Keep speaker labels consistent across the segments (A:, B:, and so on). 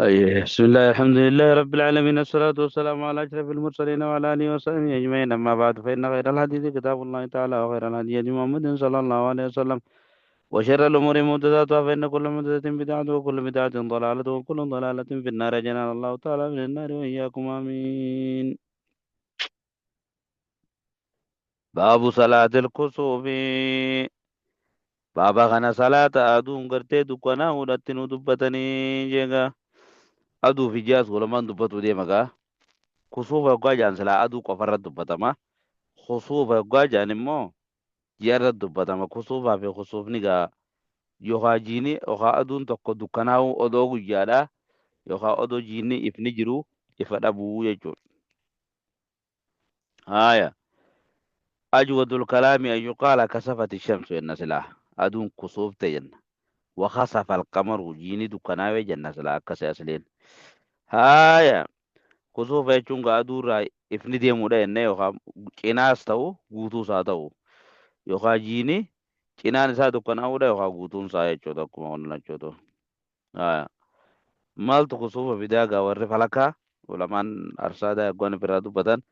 A: طيب، بسم الله الحمد لله رب العالمين، الصلاة والسلام على أشرف المرسلين وعلى آله وصحبه أجمعين. أما بعد، فإن خير الحديث كتاب الله تعالى، وخير الهدي هدي محمد صلى الله عليه وسلم، وشر الأمور محدثاتها، فإن كل محدثة بدعة، وكل بدعة ضلالة، وكل ضلالة في النار. جنال الله تعالى من النار وإياكم، آمين. باب صلاة الكسوف. بابا kana salaata aduun gartee dukkanaa hudhatti nu dubbatanii jeega. Aduu fi ji'aas walumaan dubbatu deema gaa. Kusuufa yoggaa jaan silaa aduu qofarra dubbatama. Kusuufa yoggaa jaan immoo ji'arra dubbatama. Kusuufaa fi kusuufni gaa yookaa jiini yookaa aduun tokko dukkanaa'uu odoo guyyaadha yookaa odoo jiinni ifni jiru ifa dhabuu jechuudha. Haaya. Ajwadul kalaami an yuqaala kasafati shamsu jenna silaa aduun kusuufte jenna. Wakasafa alqamaru jiini dukkanaa'e jenna silaa akkasi asliin. Haaya. Kusuufa jechuun gaa aduurraa ifni deemuudha jennee yookaan cinaas ta'u guutuus haa ta'u yookaan jiini cinaan isaa dukkanaa'uudha yookaan guutuun isaa jechuudha akkuma wannan jechuudha. Haaya. Maaltu kusuufa fidaa gaa warri falakaa ulamaan arsaadaa yoggaan ofirraa dubbatan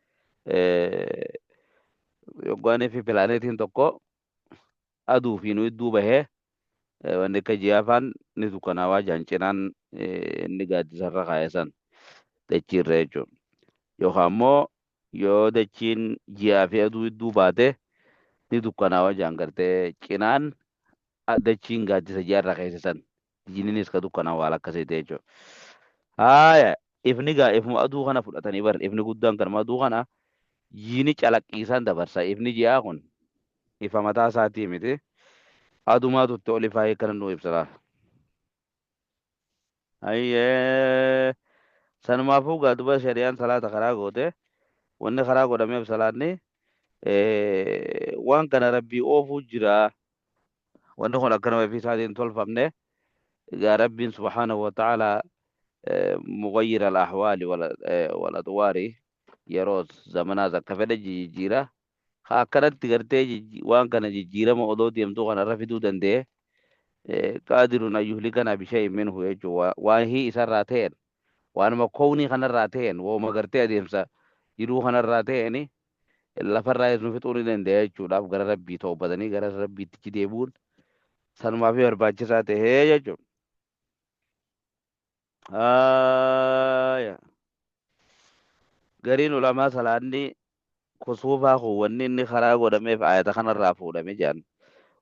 A: yoggaanii fi pilaaneetiin tokko aduu fi nu idduu bahee wanni akka ji'aa faan ni dukkanaawaa jaan cinaan inni gaaddisarra kaa'e san dachiirra jechuudha. Yookaan immoo yoo dachiin ji'aa fi aduu idduu baate ni dukkanaawaa jaan gartee cinaan dachiin gaaddisa ji'arra keessa san jiininis ka dukkanaawaa haala akkasii ta'e jechuudha. Haaya ifni gaa ifuma aduu kana fudhatanii bar ifni guddaan kanuma aduu kana jiini calaqqiisaan dabarsa ifni ji'aa kun ifa mataa isaatii miti adumaatu itti ol ifaa kana nuu ibsa laal. Hayyee sanumaafuu gaa duba shari'aan salaata karaa goote wanni karaa godhameef salaanni waan kana rabbii oofuu jira wanni kun akkanuma ifii isaatiin tolfamne egaa rabbiin subhaanahu wa ta'ala mughayyir al-ahwaali wal adwaari yeroos zamanaas akka fedhe jijjiira ka akkanatti gartee waan kana jijjiirama odoo deemtuu kanarra fiduu danda'e qaadirun an yuhlikana bishay'in minhu jechuun waan hii isarraa ta'een waanuma kownii kanarraa ta'een wooma gartee adeemsa jiruu kanarraa ta'een lafarraa nu fixuu ni danda'a jechuudhaaf gara rabbii toobatanii gara rabbiitti deebi'uun sanumaaf barbaachisaa ta'ee jechuudha. Haaya. Gariin ulamaa salaanni kusuufaa kun wanni inni karaa godhameef ayata kanarraa fuudhame jedhan.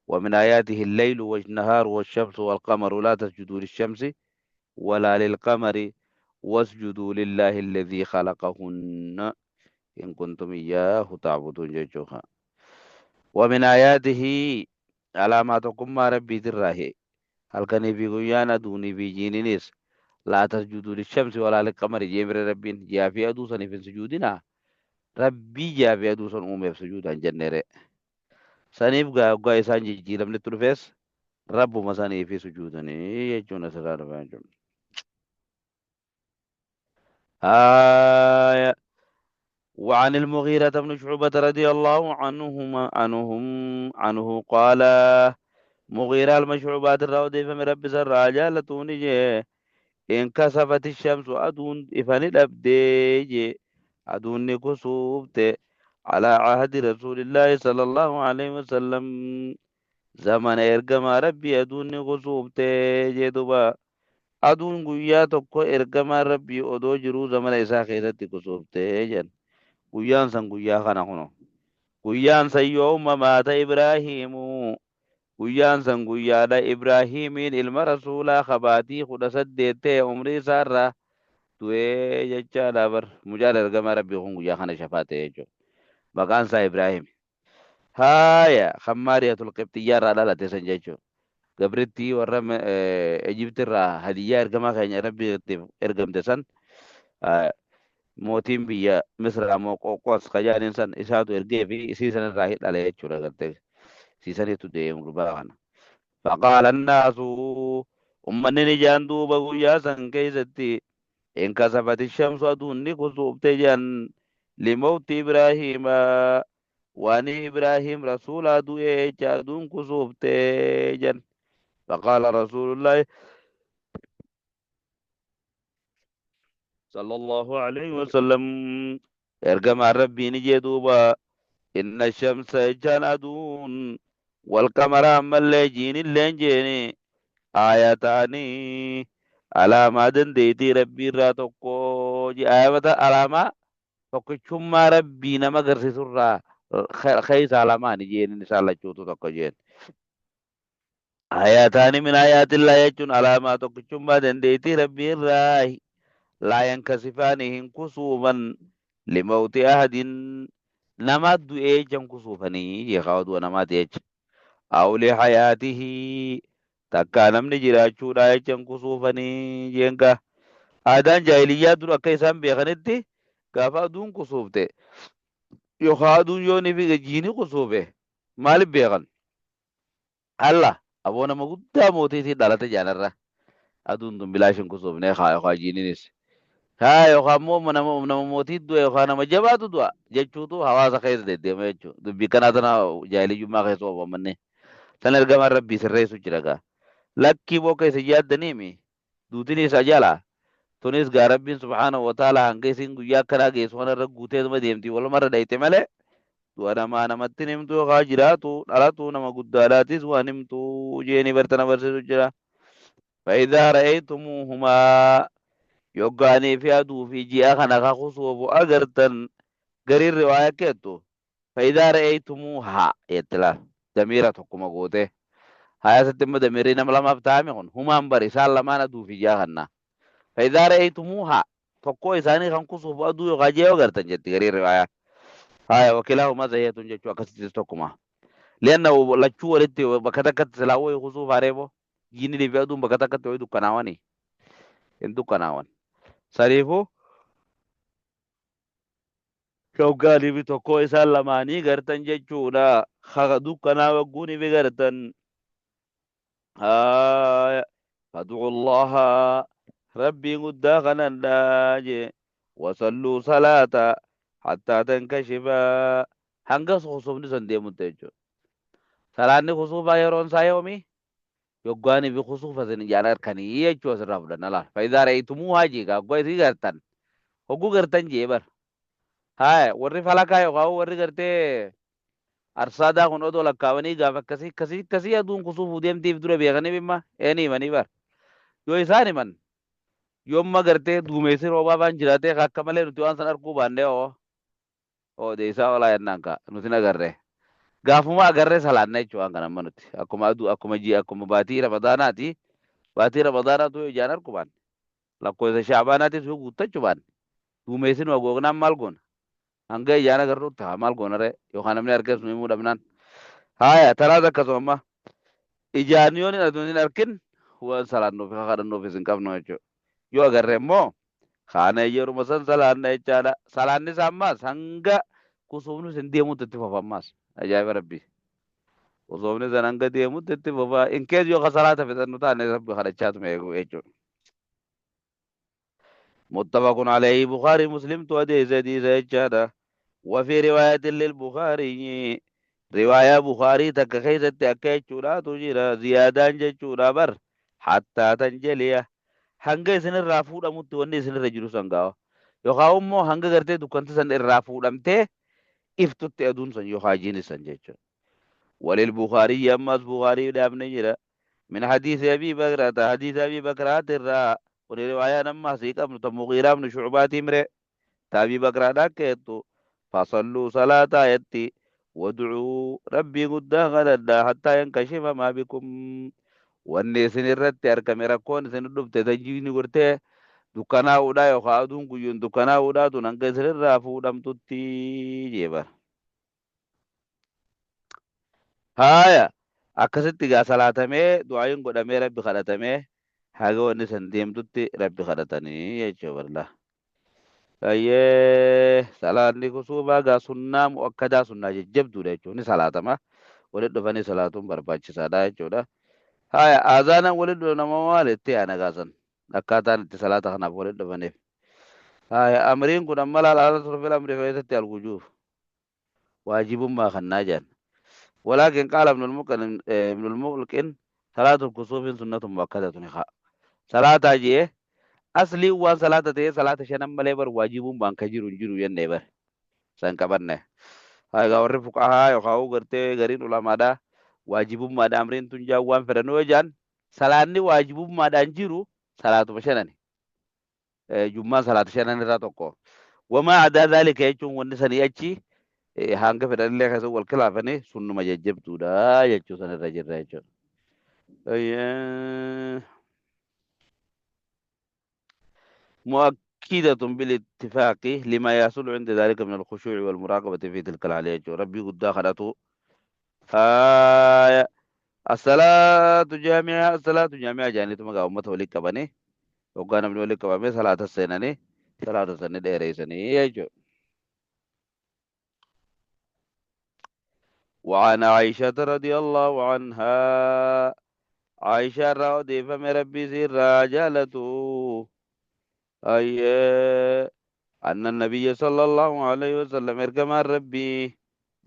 A: ومن آياته الليل والنهار والشمس والقمر لا تسجدوا للشمس ولا للقمر واسجدوا لله الذي خلقهن إن كنتم إياه تعبدون جوجوها. ومن آياته علاماتكم ما ربي تراه halkanii fi guyyaan aduunii fi jiininis laa tasjudu lishamsi walaa liqamari jeemire rabbiin ji'aa fi aduu saniif hin sujuudinaa rabbii ji'aa fi aduu san uumeef sujuudan jenneere saniif gaa hoggaa isaan jijjiiramnitti dhufees rabbuma saniifi sujuudanii jechuun asirraa dhufa jechuudha. آية وعن المغيرة بن شعبة رضي الله عنهما عنهم عنه قال مغيرة المشعوبات الرودي فمن رب سر جالتوني جي انكسفت الشمس أدون إفن الأبدي أدون كسوبت على عهد رسول الله صلى الله عليه وسلم زمن إرقما ربي أدون كسوبت جدوبا aduun guyyaa tokko ergamaan rabbii odoo jiruu zamana isaa keessatti kusuuftee jedhan. Guyyaan san guyyaa kana kuno. Guyyaan san yooma maata Ibraahiimu. Guyyaan san guyyaadha Ibraahiimiin ilma rasuulaa kabaatii 18 ta'e umrii isaarraa du'ee jechaadha bar. Mucaan ergamaa rabbii kun guyyaa kana shafaa ta'e jechuudha. Maqaan isaa Ibraahim. Haaya kan Maariyatul Qibxiyyaa irraa dhalate san jechuudha. Gabrittii warra Ejipti irraa hadiyyaa ergamaa keenya rabbiitiif ergamte san mootiin biyya Misraa moo Qoqqoos ka jedhaniin san isaatu ergee fi isii san irraa dhale jechuudha gartee. Isii sanitu deemu gurbaa kana. Faqaala annaasu ummanni ni jaan duuba guyyaa san keessatti inkasafati shamsu aduun ni kusuufte jedhan limawti Ibraahiima waan Ibraahim rasuulaa du'ee jecha aduun kusuufte jedhan. Faqaala rasuulullaahi Sallallahu alayhi wasallam ergamaan rabbii ni jee duuba inna shamsa jechaan aduun wal qamara ammallee jiinilleen jeeni aayataanii alaamaa dandeettii rabbii irraa tokko aayata alaamaa tokkichummaa rabbii nama agarsiisu irraa keessa lamaani jeenin isaan lachuutu tokko jeen. Aayataani min aayaatillaa jechuun alaamaa tokkichummaa dandeettii rabbii irraa laa yankasifaani hin kusuufan limawti ahadin nama du'ee jan kusuufanii jeekaa du'a namaati jecha. Aw li hayaatihi takkaa namni jiraachuudhaa jechan kusuufanii jeenka. Aadaan jaahiliyyaa dur akka isaan beekanitti gaafa aduun kusuufte yookaan aduun yoo ni fi jiini kusuufe maaliif beekan? Allah aboo nama guddaa mootiitii dhalate jaanarra aduun tun bilaash hin kusuufne haa yookaan jiininis haa yookaan immoo nama mootii du'a yookaan nama jabaatu du'a jechuutu hawaasa keessa deddeema jechuudha. Dubbii kanaa tana jaahiliyyummaa keessa oofamanne. Tan ergamaan rabbii sirreessu jira gaa. Lakkii booka isin yaaddaniimi duutinis ajala. Tunis gaa rabbiin subhaanahu wa ta'ala hanga isin guyyaa akkanaa geessu kanarra guuteetuma deemti walumarra dhayxe malee du'a namaa namatti hin himtu yookaan jiraatu dhalatu nama guddaadhaatis waan himtu jeeni bartana barsiisu jira. Fa'idaa ra'aytumuuhumaa yoggaanii fi aduu fi ji'a kana ka kusuufu agartan gariin riwaaya keettu fa'idaa ra'aytumuuhaa jetti laal damiira tokkuma gootee haya asitti immoo damiirri nama lamaaf ta'ame kun humaan bar isaan lamaan aduu fi ji'a kanna fa'idaa ra'aytumuuhaa tokkoo isaanii kan kusuufu aduu yookaan ji'a yoo agartan jetti gariin riwaayaa haya wakilaahuma zayyatun jechuu akkasittis tokkuma lianna lachuu walitti bakka takkatti silaa wayii kusuuf hareeboo jiinni fi aduun bakka takkatti wayii dukkanaawanii hin dukkanaawan saniifuu shoggaanii fi tokkoo isaan lamaanii gartan jechuudha haqa dukkanaa wagguunii fi gartan haaya fad'u allaha rabbiin guddaa kanadhaa jee wasalluu salaata hattaa tankashifa hanga kusuufni san deemutti jechuudha salaanni kusuufaa yeroon isaa yoomi yoggaanii fi kusuufa isin ijaan harkanii jechuu asirraa fudhanna laal faayidaa reeytumuu jee gaaggaa isii gartan hogguu gartan jee bar haya warri falakaa yookaan warri gartee arsaadaa kun odoo lakkaawanii gaafa akkasii akkasii akkasii aduun kusuufuu deemtiif dura beekanii bimma een himanii bar yoo isaan himan yoomma gartee duumessi roobaa faan jiraatee akka malee nuti waan san arguu baannee oo odeessaa olaa jennaan ka nuti hin agarre gaafuma agarree salaanna jechuudha waan kana amma nuti akkuma aduu akkuma ji'a akkuma baatii ramadaanaati baatii ramadaanaatu yoo ijaan argu baanne lakkoofsa shaabaanaatis yoo guuttachuu baanne duumessi nu hagoognaan maal goona hanga ijaan agarruutti haa maal goona ree yookaan namni argees nu himuu dhabnaan haaya tanaas akkasuma amma ijaan yoo hin arkin waan salaannuuf kadhannuufis hin qabnu jechuudha yoo agarre immoo kaana yeruma san salaanna jechaadha salaanni isaa ammaas hanga kusuufni sin deemutti itti fufa ammaas ajaa'iba rabbii kusuufni san hanga deemutti itti fufa in kees yoo ka salaata fixannu taane rabbi kadhachaatuma eegu jechuudha. متفق عليه بخاري مسلم توديس حديث jechaadha وفي رواية للبخاري رواية بخاري تك كيست أكا jechuudhaatu jira ziyaadaan jechuudha bar حتى تنجلي hanga isin irraa fuudhamutti wanni isin irra jiru san gaawa yookaan immoo hanga gartee dukkanta san irraa fuudhamtee iftutti aduun san yookaan jiini san jechuudha. وللبخاري أمس بخاري دابني جرا من حديث أبي بكرة حديث أبي بكرة الرا ورواية نما سيك أبن مغيرة بن شعبة تمرة تابي بكرة داكيتو فصلوا صلاة يتي وادعوا ربي قد غدا حتى ينكشف ما بكم wanni isin irratti argame rakkoon isin dhufte tajjiini gortee dukkanaa'uudha yookaan aduun guyyuun dukkanaa'uudha tun hanga isin irraa fuudhamtutti jee bara. Haaya akkasitti gaa salaatamee du'aayin godhamee rabbi kadhatamee haga wanni san deemtutti rabbi kadhatanii jechuu barla. Ayyee salaanni kusuufaa gaa sunnaa mu'akkadaa sunnaa jajjabduudha jechuun ni salaatama. Walitti dhufanii salaatuun barbaachisaadha jechuudha. Haya azaanaan walitti dhufu nama maal itti aana gaasan akkaataan itti salaata kanaaf walitti dhufaniif. Haya amriin kun amma laal ala turfil amri keessatti algujuuf waajibummaa kannaa jedhan. ولكن قال ابن المقن ابن الملقن صلاة الكسوف سنة مؤكدة صلاة جيه Asliin waan salaata ta'ee salaata shanan malee bar waajibummaan ka jiru hin jiru jennee bar san qabanne. Egaa warri fuqahaa yookaan gartee gariin ulamaadhaa waajibummaadha amriin tun jaan waan fedhan yoo jaan salaanni waajibummaadhaan jiru salaatuma shanani. Jummaan salaata shanan irraa tokko. Wamaa adaa zaalika jechuun wanni sanii achi hanga fedhanillee keessa wal kilaafanii sunnuma jajjabduudha jechuu san irra jirra jechuudha. مؤكدة بالاتفاق لما يحصل عند ذلك من الخشوع والمراقبة في تلك العالية. ربي قد دخلته. آية الصلاة جامعة، الصلاة جامعة جاني تما أمة ولي كبني وكان من ولي كبني صلاة السنة صلاة السنة ديريسني يجو. وعن عائشة رضي الله عنها عائشة رضي فم ربي سير رجالته أي أن النبي صلى الله عليه وسلم إرجم ربي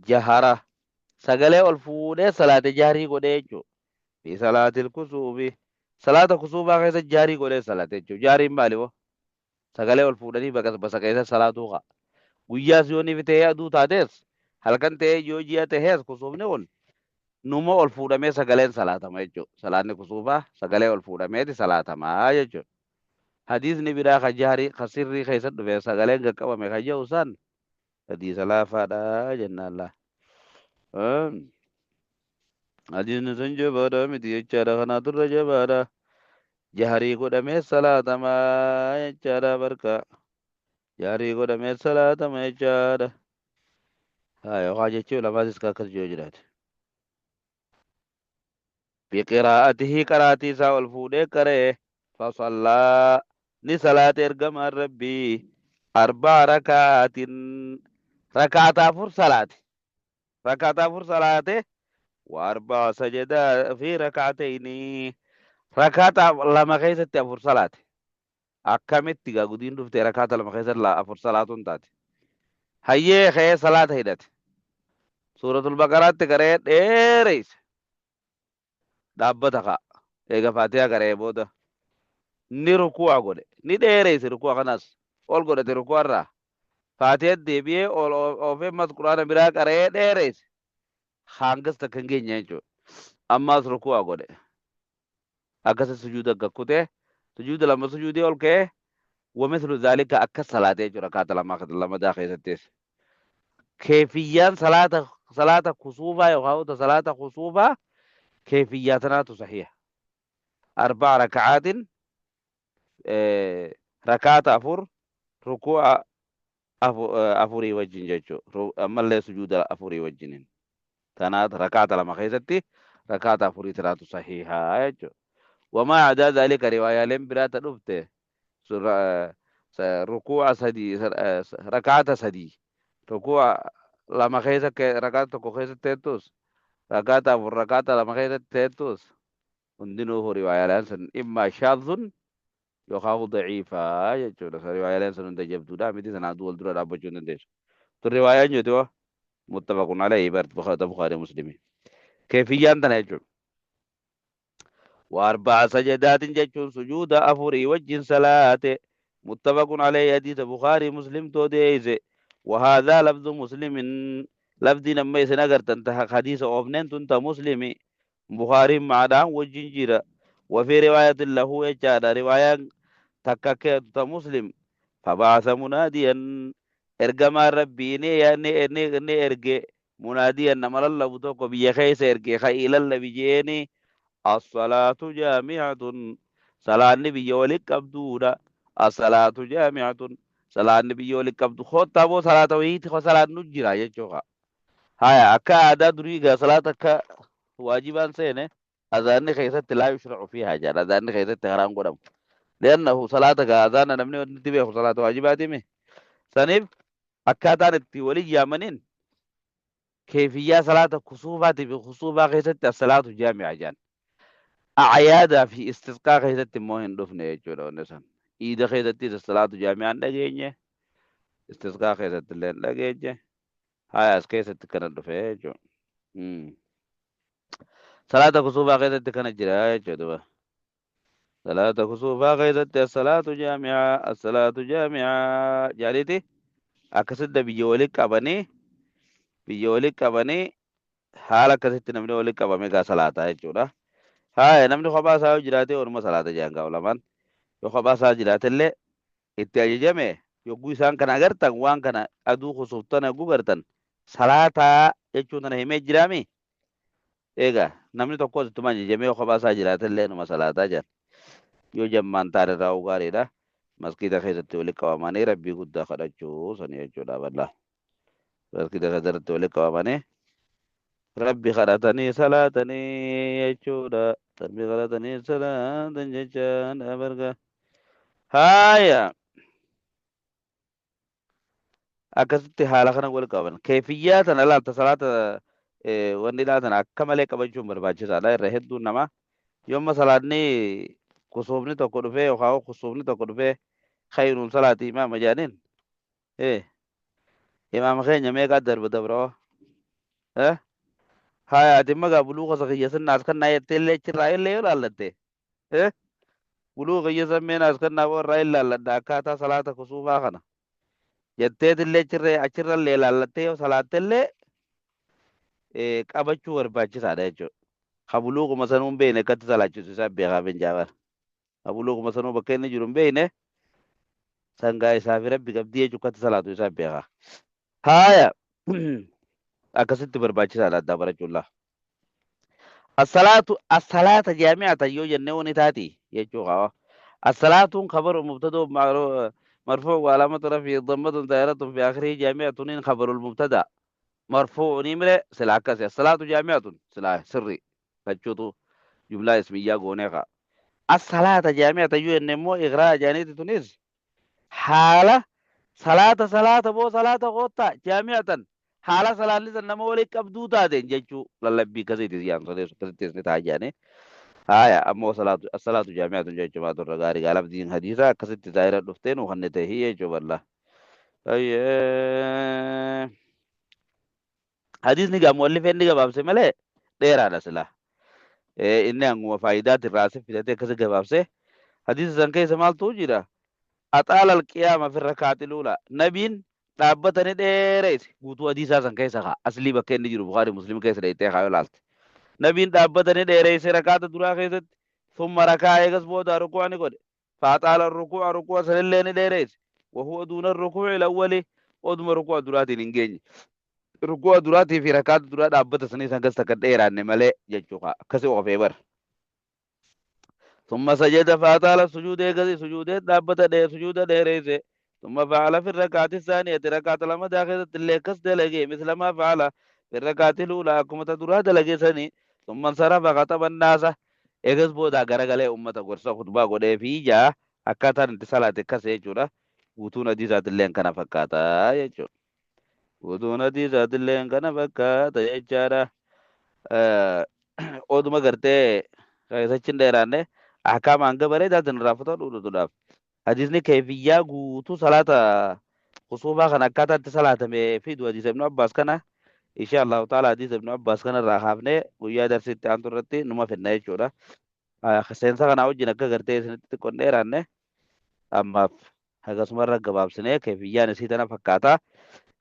A: جهرة سجله الفودة صلاة جاري قديجو في صلاة الكسوف صلاة الكسوف آخر جاري قدي صلاة جو جاري مالي سجله الفودة دي بس بس كيسة صلاة توقع ويا سيوني في تيا دو تادس هل كان تيا يوجيا تهز كسوف نقول نمو الفودة مي سجلين صلاة ما يجو صلاة الكسوف سجله الفودة مي دي صلاة ما يجو حديث نبي راخ جاري خسري خيسد في سجلين كوا مي خجوسان حديث لا فدا جنة الله حديث نسنج بارا متي چارا خنا تر جبارا جهري قد مي صلاة ما چارا بركة جهري قد مي صلاة ما چارا هاي واجه چو لما اس کا کر جو جرات بقراءته قراتي سا الفودة کرے فصلى لصلاة ارقم ربي 4 ركعات ركعة فر صلاة ركعة فر صلاة و4 سجدات في ركعتين ركعة لما خيست أفر صلاة أكملت تيجا قدين رفت ركعة لما خيست لا أفر صلاة تات هيا خي صلاة هيدت سورة البقرة تقرأ إيريس دابتها إيجا فاتحة قرأ بودا ni ruku'a godhe ni dheereyse ruku'a kanas ol godhate ruku'a irraa faatiha deebi'ee ol oofee mas quraana biraa qara'ee dheereyse hangas takka hin geenye jechuudha. Ammas ruku'a godhe akkasa sujuuda gakkutee sujuuda lama sujuudee ol ka'ee ومثل ذلك أكس صلاة jechuudha rakkaata lama daa keessattis. Keefiyyaan salaata kusuufaa yookaan salaata kusuufaa keefiyyaa tanaatu sahiha. 4 raka'aatin ركعة 4 ركوع أفوري وجين جتشو أما اللي سجود أفوري وجينين تنات ركعة لما خيزتي ركعة أفوري تنات صحيحة جتشو. وما عدا ذلك رواية لم برات نفته ركوع سدي ركعة سدي ركوع لما خيزك ركعة كخيزت تيتوس ركعة أفور ركعة لما خيزت تيتوس عندنا رواية لانسن إما شاذ يخاف ضعيفة يجون رواية ليس من تجيب دودا متى سنة دول دول أبو جون ديش الرواية جدوا متفق عليه برد بخاري مسلم كيفية أنت نجوم و4 سجدات جتون سجود أفري وجه صلاة متفق عليه حديث بخاري مسلم توديز وهذا لفظ مسلم لفظ لما يسنقر تنتهى حديث أوفنين تنت مسلم بخاري مع دام وجنجيرة وفي رواية له يجاد رواية تكاكيت مسلم فبعث مناديا ارجم ربي ني ني ني ني ارجع مناديا نمر الله بتوك بيخيس ارجع خيل الله بيجيني الصلاة جامعة صلاة النبي ولك أبدودا الصلاة جامعة صلاة النبي ولك أبدو خطة بو صلاة ويت خو صلاة نجرا يجوها هاي أكا أدا دريغا صلاة أكا واجبان سينه أذان خيست لا يشرع فيها جار أذان خيست حرام قدام لأنه صلاتك أذان نمني ونتبه صلاة واجباتي مه سنيف أكادان التولي يامنين كيفية صلاة كسوفات بخصوبة خيست الصلاة جامعة جان أعيادة في استسقاء خيست موهن دفنة يجوله ونسان إذا خيست الصلاة جامعة لقيني استسقاء خيست اللين لقيني هاي أسكيست كانت دفنة يجو صلاة كسوفة خيست كانت جرا يجو Salaata kusuufaa keessatti as-salaatu jaami'a as-salaatu jaami'a jedhaniiti akkasitti biyya walitti qabanii biyya walitti qabanii haala akkasitti namni walitti qabame gaa salaataa jechuudha. Haaya namni kophaa isaa yoo jiraate orma salaata jedhan gaa ulamaan yoo kophaa isaa jiraate illee itti ajajame yogguu isaan kana agartan waan kana aduu kusuuftan yogguu gartan salaataa jechuun tana himee jiraami. Egaa namni tokkos ittuma ajajamee yoo kophaa isaa jiraate illee numa salaataa jedhan. Yoo jammaan taane irraa gaariidha. Maskiida keessatti walitti qabamanii rabbii guddaa kadhachuu sani jechuudha bal'aa. Maskiida keessatti walitti qabamanii rabbi kadhatanii salaatanii jechuudha. Rabbi kadhatanii salaatan jechaadha barga. Haaya. Akkasitti haala kana wal qaban. Keefiyyaa tana laalta salaata wanni laatan akka malee qabachuun barbaachisaadha. Irra hedduun namaa yooma salaanni kusuufni tokko dhufee yookaan kusuufni tokko dhufee khayruun salaati imaama jedhaniin imaama keenya meeqaa darba dabra eh haya ati magaa buluuqa sa kiyya sinnaas kan naa jettee illee achirraa illee yoo laallatte buluuqa kiyya san meenaas kan naa irraa ilaalladha akkaataa salaata kusuufaa kana jetteet illee achirra achirra illee laallattee yoo salaatte illee qabachuu barbaachisaadha jechuudha. Ka buluuquma sanuu hin beekne akkatti salaachisu isaa beekaa finjaafar. Ka buluuquma sanuu bakka inni jiru hin beekne sangaa isaa fi rabbi qabdii jechuun akkatti salaatu isaa beekaa. Haaya akkasitti barbaachisaadha addaa barachuun laa. As-salaatu as-salaata jaami'atan yoo jennee wani taati jechuu qaba. As-salaatuun khabaru mubtada'u marfuu wa alaamatu rafii dammatun daa'iratun fi akhirihi jaami'atuniin khabarul mubtada marfuu'un himre sila akkasi as-salaatu jaami'atun sila sirri lachuutu jumlaa ismiyyaa goonee kaa. As-salaata jaami'atan yoo jenne immoo iqraa jaaniiti tunis haala salaata salaata boo salaata koottaa jaami'atan haala salaanni san nama walitti qabduu taateen jechuu lallabbii akkasiitis yaan sodeessu akkasittis ni ta'a jedhanii. Haaya ammoo salaatu as-salaatu jaami'atun jechuu baatu irra gaarii gaa lafdiin hadiisa akkasitti zaahira dhuftee nuu kanne ta'e jechuu balla. Ayyee. Hadiisni gaa mu'allifeen ni gabaabse malee dheeraadha silaa. Inni hanguma faayidaati irraa asif fidatee akkasi gabaabse. Hadiisa san keessa maaltu jira? Axaala alqiyaama fi rakaati luula. Nabiin dhaabbata ni dheereyse. Guutuu hadiisaa san keessa kaa. Aslii bakka inni jiru Bukhaari Muslim keessa dheeytee kaa yoo laalte. Nabiin dhaabbata ni dheereyse rakaata duraa keessatti. Thumma rakaa eegas booda rukuu'a ni godhe. Faaxaala rukuu'a rukuu'a sanillee ni dheereyse. Wahuwa duuna rukuu'i lawwali oduma rukuu'a duraatiin hin geenye. Rukuu'a duraatii fi rakaata duraa dhaabbata sanii san keessa takka dheeraanne malee jechuu kaa. Akkasi oofee bara. ثم سجد فأطال السجود eegasii sujuudee dhaabbata dhee sujuuda dheereyse. ثم فعل في الركعة الثانية ركعة lama keessatti illee akkas dalage مثل ما فعل في الركعة الأولى akkuma ta duraa dalage sani. ثم انصرف خطب الناس eegas booda garagalee ummata gorsa khutbaa godhee fi jaa akkaataan itti salaate akkas jechuudha. Guutuun hadiisaatillee kana fakkaata jechuudha. Guutuun hadiisaatillee kana fakkaata jechaadha. Oduma gartee keessatti hin dheeraanne ahkaama hanga bareedaatiin irraa fudhatuudhaaf. Hadiisni keefiyyaa guutuu salaata kusuufaa kana akkaataa itti salaatame fidu hadiisa Ibnu Abbaas kana insha Allahu ta'ala hadiisa Ibnu Abbaas kana irraa kaafnee guyyaa darsiitti aantu irratti numa fidna jechuudha. Seensa kanaa wajjin akka gartee isinitti xiqqoo hin dheeraanne ammaaf hagasuma irra gabaabsinee keefiyyaan isii tana fakkaata.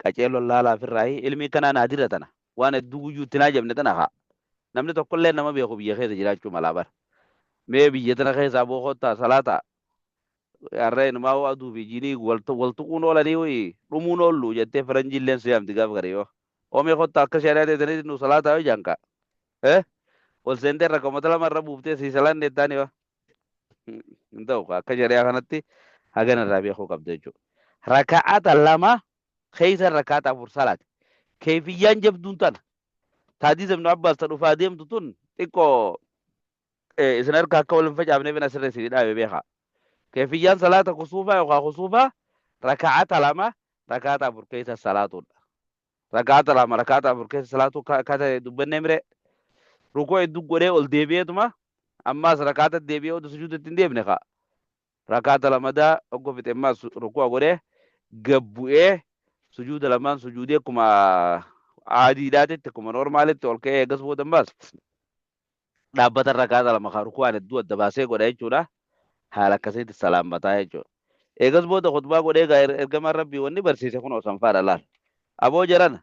A: Qaceelloon laalaaf irraayi ilmii kanaa naadira tana waan hedduu guyyuu itti naajabne tana haa. Namni tokkollee nama beeku biyya keessa jiraachuu malaa bara. Mee biyya tana keessaa boo kottaa salaata har'a inumaa hoo aduu fi jinii wal tuquun oolanii hoyi dhumuun oollu jettee faranjiilleen si yaamti gaaf gari yoo. Oomee kottaa akka shari'aa teessanitti nu salaataa yoo jaanka. Ol seentee irra komata lama irra buuftee si salaan deettaani yoo. Hin ta'u akka shari'aa kanatti hagana irraa beekuu qabda jechuudha. Raka'ata lama keessa rakaata afur salaati. Keefiyyaan jabduun tana. Taadiis Ibnu Abbaas ta dhufaa deemtu tun xiqqoo isin harka akka wal hin facaafneef asirra isin dhaabe beekaa. Keefiyyaan salaata kusuufaa yookaan kusuufaa raka'ata lama rakaata afur keessa salaatudha. Rakaata lama rakaata afur keessa salaatuu akka ta'e dubbannee mire rukuu hedduu godhee ol deebi'eetuma ammaas rakaata deebi'ee oduu sujuudatti hin deebine kaa. Rakaata lamadaa oggoo fixe ammaas rukuu godhee gabbu'ee sujuuda lamaan sujuudee akkuma aadiidhaatitti akkuma noormaalitti ol ka'ee eegas booda ammaas dhaabbata rakaata lama kaa ruku'aan hedduu adda baasee godha jechuudha. Haala akkasiitti salaammataa jechuudha. Eegas booda khutbaa godhee gaa ergamaan Rabbii wanni barsiise kunoo sanfaadha laal. Aboo jarana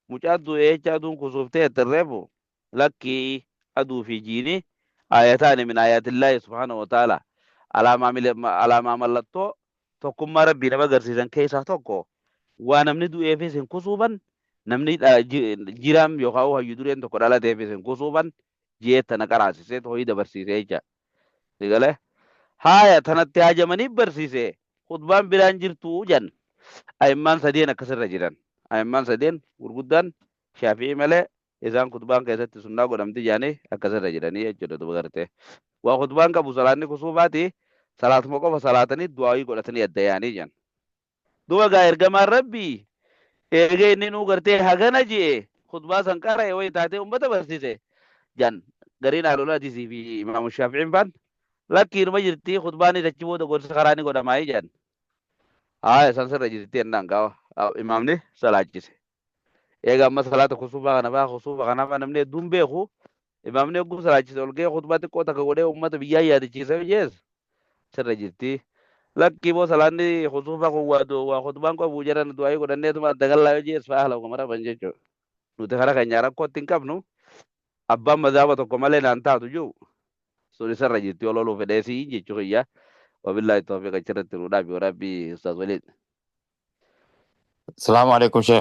A: mucaa du'e jecha aduun kusuuftee jettan reefu lakkii aduu fi jiini aayataani min aayaatillaahi subhaanahu wa ta'ala alaamaa alaamaa mallattoo tokkummaa Rabbii nama agarsiisan keessaa tokko waa namni du'eefis hin kusuufan namni jiraan yookaan hayyu dureen tokko dhalateefis hin kusuufan jee tana qaraasisee hoyii dabarsiisee jecha. Si galee? Haaya tanatti haajamanii barsiise khutbaan biraan jirtuu jan. A'immaan sadeen akkasirra jiran. A'immaan sadeen gurguddaan Shaafi'ii malee isaan khutbaan keessatti sunnaa godhamti jaanii akkasirra jiranii jechuudha duba gartee. Waa khutbaan qabu salaanni kusuufaati salaatuma qofa salaatanii du'aayii godhatanii adda yaanii jan. Duba gaa ergamaan Rabbii eegee inni nuu gartee hagana je'e khutbaa san qara'e wayi taatee ummata barsiise jan gariin ahlul hadiisii fi imaamu shaafi'iin faan lakkii inuma jirti khutbaanis achi booda gorsa karaa ni godhamaayii jan. Haaya san sirra jirti jennaan gaa imaamni salaachise. Eega amma salaata kusuufaa kana faa kusuufa kana faa namni hedduun beeku imaamni hogguu salaachise ol ga'ee khutbaa xiqqoo takka godhee ummata biyyaa yaadachiisa yoo jees sirra jirti. Lakkii boo salaanni kusuufaa kun waa waa khutbaan qabu jedhan du'aayii godhanneetuma adda gallaa yoo jees fa'aa haala kuma raban jechuudha. Nuti karaa keenya rakkootti hin qabnu abbaan mazhaaba tokko malee naan taatu jiru sun isarra jirti yoo loluu fedheesii jechuu kiyya. Wabillaahi tawfiiq achirratti nu dhaabi warabbii Ustaaz Waliid.
B: Salaamu alaikum Sheikh.